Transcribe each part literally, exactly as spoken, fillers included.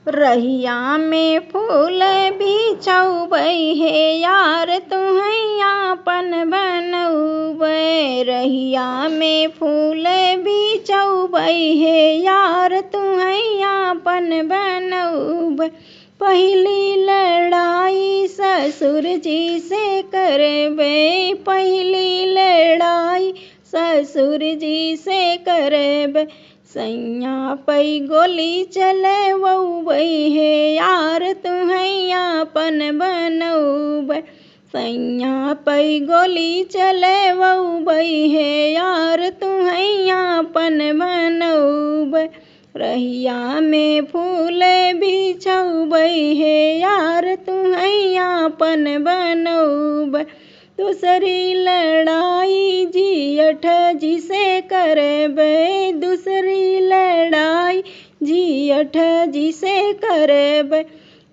रहिया में फूल बिछउबै हे यार, तुहैं आपन बनउबै। रहिया में फूल बिछउबै हे यार, तुहैं आपन बनउबै। पहिली लड़ाई ससुर जी से करबै, पहिली लड़ाई ससुर जी से करबै। सैया पै गोली चलउबै हे यार, तुहैं आपन बनउबै। सैया पै गोली चलउबै हे यार, तुहैं आपन बनउबै। रहिया में फूल बिछउबै हे यार, तुहैं आपन बनउबै। दूसरी लड़ाई जियठ जी से करबै, दूसरी लड़ाई जियठ जी से करबै।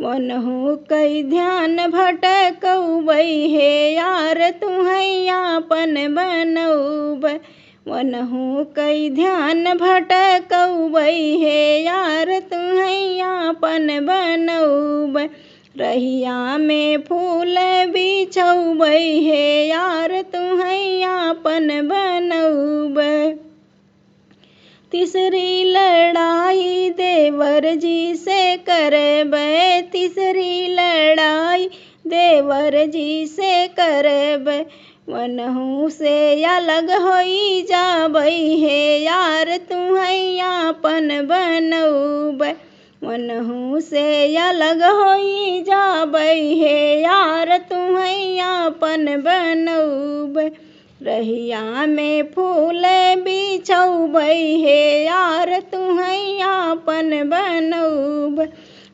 वनहु कै ध्यान भटकउबै हे यार, तुहैं आपन बनउबै। वनहु कै ध्यान भटकउबै हे यार, तुहैं आपन बनउबै। रहिया में फूल बिछउबै हे यार, तुहैं आपन बनउबै। तीसरी लड़ाई देवर जी से करबै, तीसरी लड़ाई देवर जी से करबै। वनहु से अलग होई जाबै हे यार, तुहैं आपन बनउबै। वनहु से अलग होई जाबै हे यार, तुहैं आपन बनउबै। रहिया में फूल बिछउबै हे यार, तुहैं आपन बनउबै।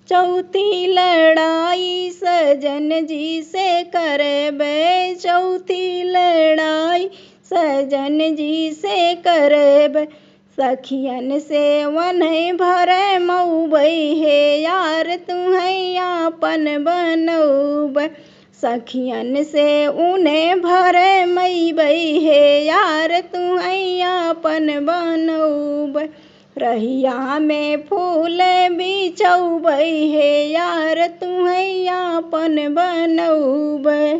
चौथी लड़ाई सजन जी से करबै, चौथी लड़ाई सजन जी से करबै। सखियन से उन्हैं भरमउबै हे यार, तुहैं आपन बनउबै। सखियन से उन्हैं भरमइबै हे यार, तुहैं आपन बनउबै। रहिया में फूल बिछउबै हे यार, तुहैं आपन बनउबै।